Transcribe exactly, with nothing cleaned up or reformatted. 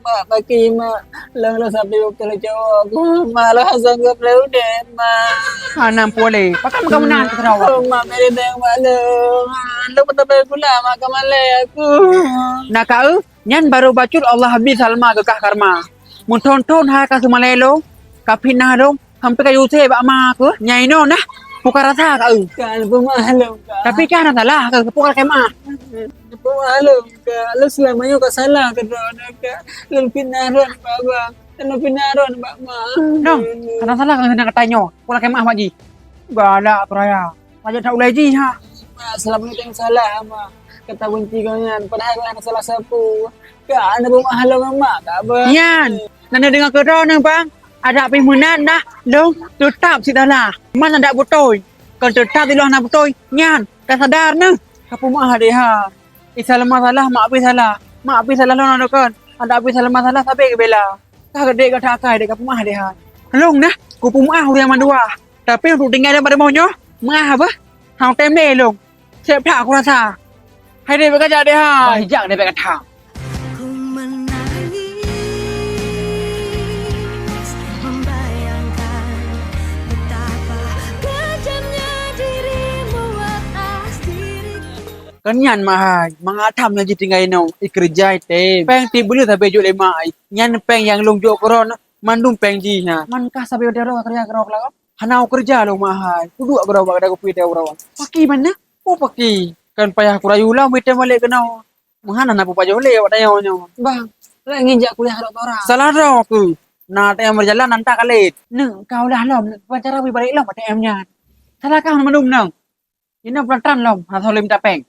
Mak, pakri, Mak. Lôn, lôn sampai beutôi cowok ku. Mak, lôn hana sanggup lé udép, Mak. Hana puléh. Pakon kamu na keudroe? Mak, beri dong, Mak, lôn. Lôn peutabé pula, Mak, ka malèe aku. Na ka eu, nyan barô bacut Allah habéh Salma geukah karma. Meuthon-thon hai ka seumalèe lôn, ka fitnah lôn, sampai ka Yusuf bak ma aku, nyang inoe nah, bukan rasa ka eu. Ka, neupeumaklum, Kak. Tapi kan hana salah, ka, bukan kemah. Neupeumaklum, Kak. Lôn seulama nyoe ka salah keudroe, Kak. Lôn fitnah droen bak abang. Lôn fitnah droen bak ma. Nong, hana salah ka keunan gata nyoe. Bukan kemah bak jih. Galak peuraya. Raja tak ulai jih, ha. Mak, seulama nyoe teuh salah, Mak. Gata benci gobnyan, padahai gobnyan hana salah sapeue. Kak, neupeumaklum, Mak, Kak, bah. Nyan, na neudeungoe keudroe neuh, bang. Adak pih meunan nah, lôn teutap sit salah. Man adak beutôi. Kon teutap sit lôn hana beutôi. Nyan, ka sadar neuh. Ka peumaklum deh, ha. Isa Salma salah, mak pih salah. Mak pih salah lôn kon. Adak pih Salma salah, sabe geubela. Ka geude gata akai deh, ka peumaklum deh, ha. Lôn nah, ku peumaklum ureueng mandua. Tapi untuk tinggai dalam rumoh nyoe, meuah apa? Hang tem deh lôn. Siap that aku rasa. Hai deh, bèk kajak deh, ha. Bah, jak deh, bèk kata. Ku menangis membayangkan betapa kejamnya dirimu atas diriku. Kan nyan, Mak hai, mangat tham nyang jih tinggai inoe, i keureuja i tem. Péng tieb buleuen sabe jok lé mak ai. Nyan péng nyang lôn jok keudroe, mandum péng jih nyan. Man kah sabe watèe droe keureuja keudroe lagèe? Hana keureuja lôn, Mak hai. Kuduek keudroe bak gata kupi teuh droe. Pakri mana? Oh, pakri. Kan payah kurayu lom i tem balek keunoe. Meuhan hana peupajoh lé awak tanyoe nyoe. Bang, lagèe nyan jak kuliah doktora. Salah droe keuh. Na A T M meujalan, anta ka lét. Neuk, ka ulah lom, neuk, cara bri balek lom A T M nyan. Salah kah mandum nang. Inoe peulantran lom, hana lé minta péng.